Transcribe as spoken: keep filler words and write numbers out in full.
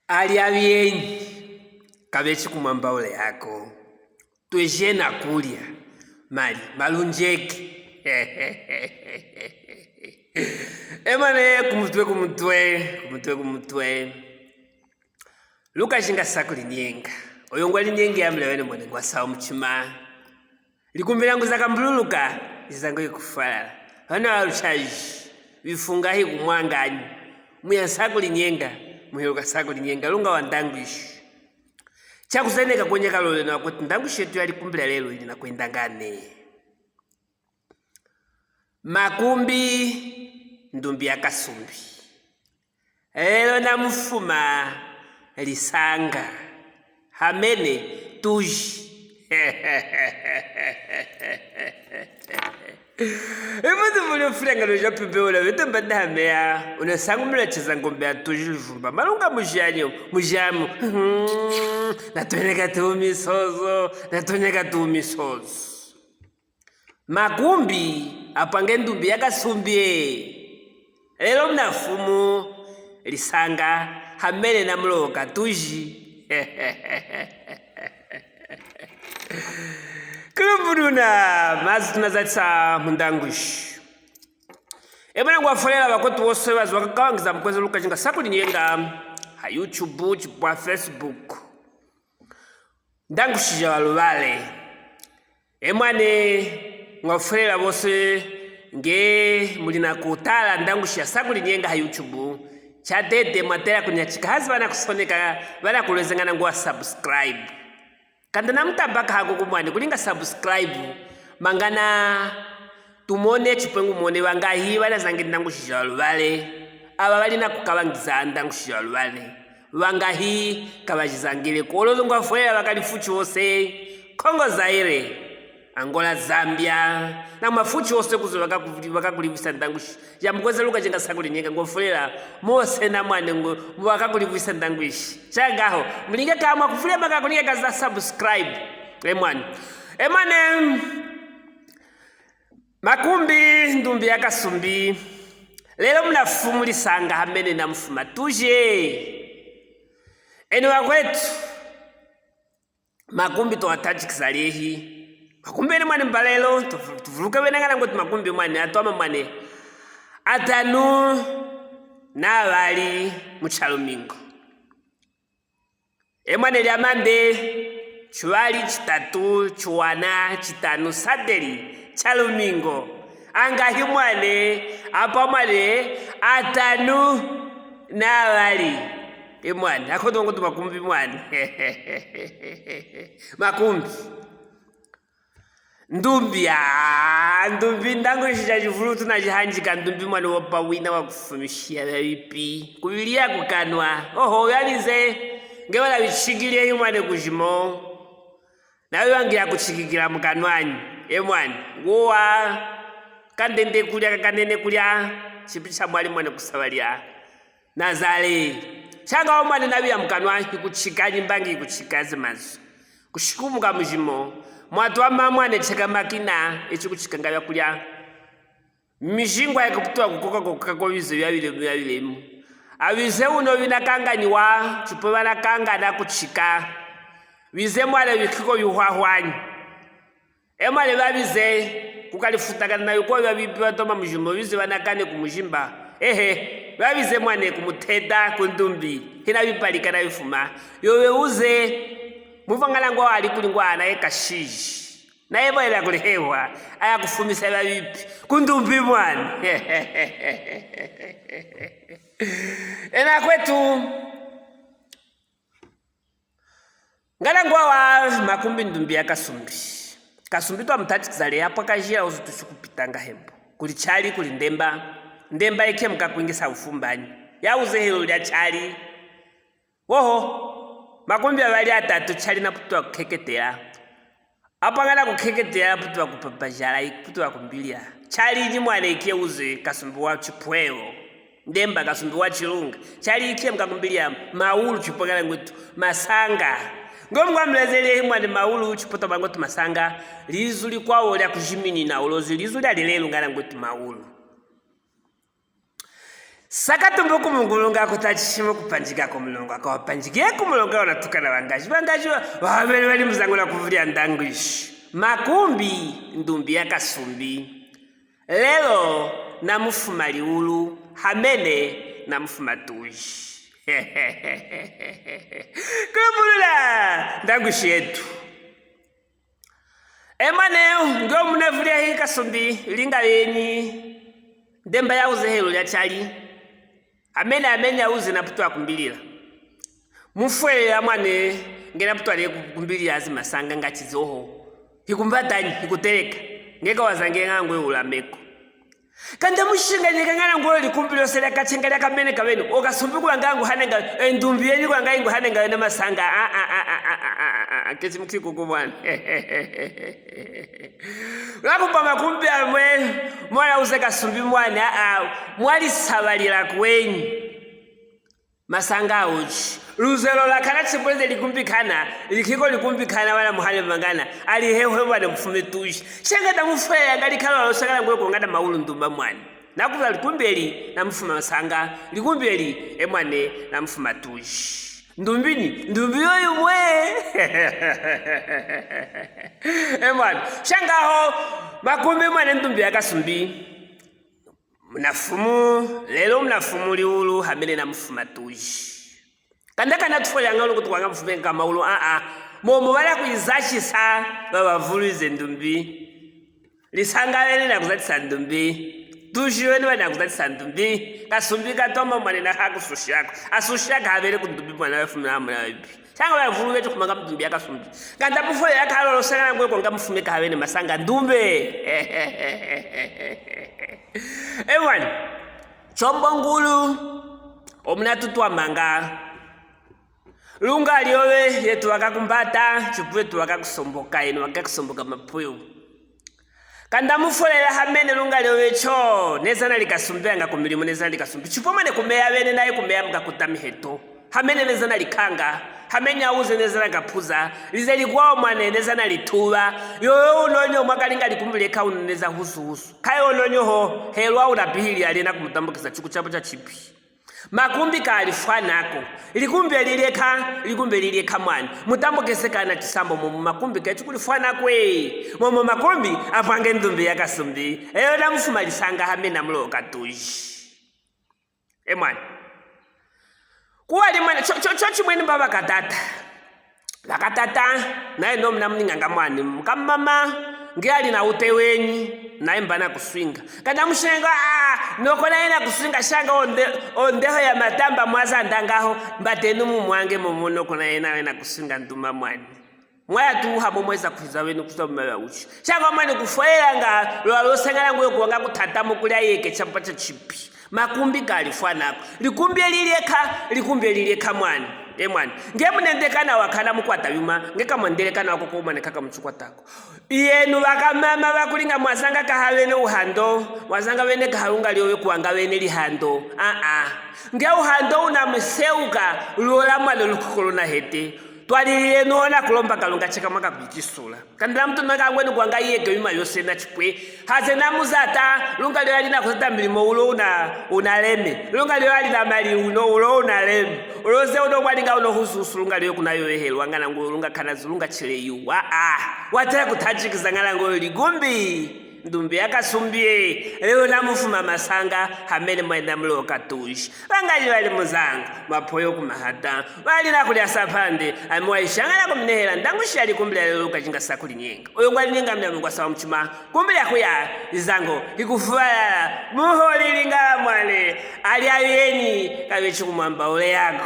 Alya byenyi kabechi kumwamba ule ako. Twejena kulya. Mali, malunjeke. Emane, kumutwe, kumutwe, kumutwe, kumutwe. Luka jinga sakulinyenga. Oyo ngwa linyenga ya mule wene mwene ngwa sawa muchima. Likumbi lyangu zakambululuka, izangu ikufwalala. Hano aluchaji, bifunga hikumwanganyi. Muya sakulinyenga, muhiluka sakulinyenga, lunga wa ndangwishi. Chakuzeneka kwenye kalole na kweti ndangwishi yetu ya likumbi lya lelo ili nakwenda ngane. Makumbi, ndumbi ya kasumbi. Lelo namufuma lisanga. Hamene, tuji. Imutu muli ufulengano ja pembe ula wete mbanda hameya, unasangumila cheza ngombe ya tuji luvumba. Malunga mujanyo, mujamu. Natonyeka tu misozo, natonyeka tu misozo. Makumbi, apwange ndumbi ya kasumbi e. Lelo muna fumu, lisanga, hamene na muloka tuji. Kulumbununa, mazu tunazatisa mu ndangwishi. Emana ngwafolela bakwetu bose bazi bakawangiza mukweze Luka jinga sakulinyenga, ha YouTube, chipwa Facebook. Ndangwishi ja balubale. Emane, ngwafulela bose, nge muli nakutala ndangwishi ya sakulinyenga ha YouTube, chatete mwatela kunyachika hazi banakusoneka, banakulwezengana ngwa subscribe. Kanda namutambaka hakuku mwani kulinga subscribe, mangana tumone chipwe ngumone bangahi banazangile ndangwishi ja balubale. Aba bali nakukabangiza ndangwishi ja balubale, bangahi kabajizangile ko? Olo ngwafolela bakali fuchi wose, Kongo Zaire, Angola, Zambia, na mafuchi wose kuzo bakakuli-, bakakulibwisa ndangwishi. Ja mukweze Luka jinga sakulinyenga ngwafolela mose na mwane ngo, mu bakakulibwisa ndangwishi. Changaho, mulinge kamwa kufulia maka kulinge kaza subscribe. E mwane. E mwane. Makumbi, ndumbi ya kasumbi. Lelo muna fumu lisanga hamene na mufuma tuje. Eno bakwetu. Makumbi twatachikisa lehi. Makumbi ene mwane mbalelo, tuvu-, tuvuluke bene ngana ngwetu makumbi mwane, atwama mwane. Atanu na bali mu chalumingo. E mwane lya mande, chibali, chitatu, chiwana, chitanu, sadeli, chalumingo. Angahi mwane, apa mwane, atanu na bali. E mwane, akoto ngwetu makumbi mwane. Makumbi. Ndumbi, ah, ndumbi, ndangwishi ja jivulu tunajihanjika, ndumbi mwane wapa wina wakufumisha bya bipi. Kubilia kukanwa. Oho, byabize. Nge bala bichikile hi mwane kujimo. Nawe bangia kuchikikila mukanwanyi. E mwane, nguwa kandende kulya, kakanene kulya. Chipi cha mwali mwane kusabalya. Nazale. Changa omwane nabiya mukanwa, ikuchika nyimbangi, ikuchika zimazu. Kushikumuka mujimo, mwatwama mwane cheka makina, ichi kuchika nga byakulya. Mijingwa ikuputwa kukoka koka ko bize byabilemu, byabilemu. Abize uno binakanganiwa, chipo banakangana kuchika. Bize mwane bikiko bihwahwanyi. E mwane babize, kukalifutakana na bikwa bya bipi batoma mujimba, bize banakane ku mujimba. Ehe, babize mwane kumuteta ku ndumbi, hina bipalika na bifuma. Yobe uze, muvangala ngwa wali kuli ngwa naye kashiji. Naye bwela kulihehwa, aya kufumisa bya bipi. Ku ndumbi mwane. Ena kwetu, Ngana ngwawa makumbi ndumbi ya kasumbi. Kasumbi twamutachikizale yapwa kajila uzu tushikupitanga hembo. Kuli chali, kuli ndemba. Ndemba ike mukakwingisa ufumbanyi. Ya uze helo lya chali. Woho, makumbi abali atatu chali naputwa kukeketela. Apwa ngana kukeketela putwa kupapajala, putwa kumbilila. Chali nyi mwane ike uze kasumbi wa chipweo. Ndemba kasumbi wa chilunga. Chali ike mukakumbilila maulu chipwe ngana ngwetu masanga. Ngo mwa mulezele hi mwane maulu chipwe toma ngwetu masanga. Lizu likwawo lya kujiminina ulozi lizu lya lilelu ngana ngwetu maulu. Sakatumbu kumungulunga kutachi mu kupanjika ku mulonga, kwa wapanjikiye ku mulonga wanatukana wangaji. Wangaji wa, wabele bali muzangula kuvulia ndangu ishi. Makumbi, ndumbi ya kasumbi. Lelo, namufuma liulu, hamene, namufuma tuji. Kulubulula, ndangu ishi yetu. E mwane, nge omunavulia hi kasumbi, linga yenyi, ndemba ya uze helu lya chali. Amene, amene, auze naputwa kumbilila. Mufwelela mwane, nge naputwa le kumbilila zi masanga ngati zoho. Hikumbatanyi, hikuteleka. Nge kawazange ngangwe ulameko. Kanda mushinganyika ngana ngwe likumbi lyose lya kachenga lya kamene kawene. O kasumbi kuwanga nguhanenga, e ndumbi yenyi kuwanga nguhanenga wene masanga. A, a, a, a, a, a, a, a, kesi mukikuku mwane. Lwakupa makumbi amwe, mwana uze kasumbi mwane, a, a, mwali sabalila kwenyi. Masanga auchi. Luzelo lwakana chipweze likumbikana, likiko likumbikana wana muhale mangana, ali hehwe wana mufume tuji. Shenga da mufwelela ngali kalwa losakala ngwe kongana maulu ndumba mwane. Nakuza likumbi eli, namufuma masanga, likumbi eli, e mwane, namufuma tuji. Ndumbi ni, ndumbi yoyu mwe. E mwane, shangaho, makumbi mwane ndumbi ya kasumbi. Munafumu, lelo munafumu liulu, hamene namufuma tuji. Kanda kana tufwelela ngalo kutukwanga mufume ka maulu, a, a. Momo bala kwizashisa, babavuluize ndumbi. Lisanga bene nakuzatisa ndumbi. Tuji bene bene nakuzatisa ndumbi. Kasumbi katoma mwane na hakusushako. Asushaka habele ku ndumbi mwana wefumina mwana wepi. Sanga bavulu betu kumanga mdumbi ya kasumbi. Kanda mufwe ya kalolo sanga ngwe konga mufume ka habene masanga ndumbe. E mwane. Chombo ngulu. Omuna tutwa manga. Lunga lyobe yetu wakakumbata, chipwe tu wakakusomboka, yenu wakakusomboka mapuyo. Kanda mufwelela hamene lunga lyobe cho, nezana likasumbi anga kumilimu nezana likasumbi. Chipwe mwane kumeya bene naye kumeya mukakutami heto. Hamene nezana likanga, hamene auze nezana kapuza, lize likwao mwane nezana lituba. Yoyo unonyo mwakalinga likumbi lyeka unu neza husu husu. Kayo unonyo ho, helwa unapihili aliena kumutambukisa chuku chapo cha chipi. Makumbi kalifwanako. Likumbi lilyeka, likumbi lilyeka mwane. Mutambukese kana chisambo momo makumbi kechu kulifwanakwe. Momo makumbi apwange ndumbi ya kasumbi. Eyo namufuma lisanga hamene mulo katuji. E mwane. Kuwali mwane, cho, cho, cho chimweni baba katata. Bakatata, naye no muna muninganga mwani, mukamama, nge ali na ute wenyi, naye mba nakuswinga. Kanda mushenga, a, noko naye nakuswinga shanga onde, ondeho ya matamba mwaza ndangaho, mbatenu mu mwange momo noko naye naye nakuswinga nduma mwani. Mwaya tuha mo mweza kwiza wenu kuza mumaba uchi. Shanga mwani kufwelanga, lwa losengana ngwe kuwanga kutata mo kuli ayeke chapa cha chipi. Makumbi kalifwanako. Likumbi elilyeka, likumbi elilyeka mwani. E mwani. Nge munendekana wakana mukwata yuma, nge kamwendelekana wako ko mwane kaka muchikwatako. Iyenu bakamama bakulinga mwazanga kaha bene uhando, mwazanga bene kaha lunga lyobe kuwanga bene lihando. A, a. Nge uhando unamuseuka, lwola mwana lukukolo na hete. Twalililenu ona kulomba Kalunga cheka mwaka kuchisula. Kandila mutu naka ngwenu kwanga yeke yuma yose na chipwe. Haze na muzata, lunga lyo yali na kuzata milimo ulo una, unaleme. Lunga lyo yali na mali uno ulo unaleme. Uloze uno kwalinga uno husu husu lunga lyo kuna yo ehelwa ngana ngo lunga kana zulunga chile yuwa. A, watela kutachikiza ngana ngo ligumbi. Ndumbi ya kasumbi e, leo namufuma masanga, hamene mwenda mulo katuji. Bangaji bali muzango, mapoyo kumahata. Bali na kulya sapande, ami waishangana kuminehela, ndangushi yali kumbila lelo kajinga sakuli nyenga. Oyo ngwali nyenga mna mungwa sawa muchima, kumbila kuya, izango, ikufwala, muholi linga mwale, ali ayenyi, kabechi kumwamba ule yako.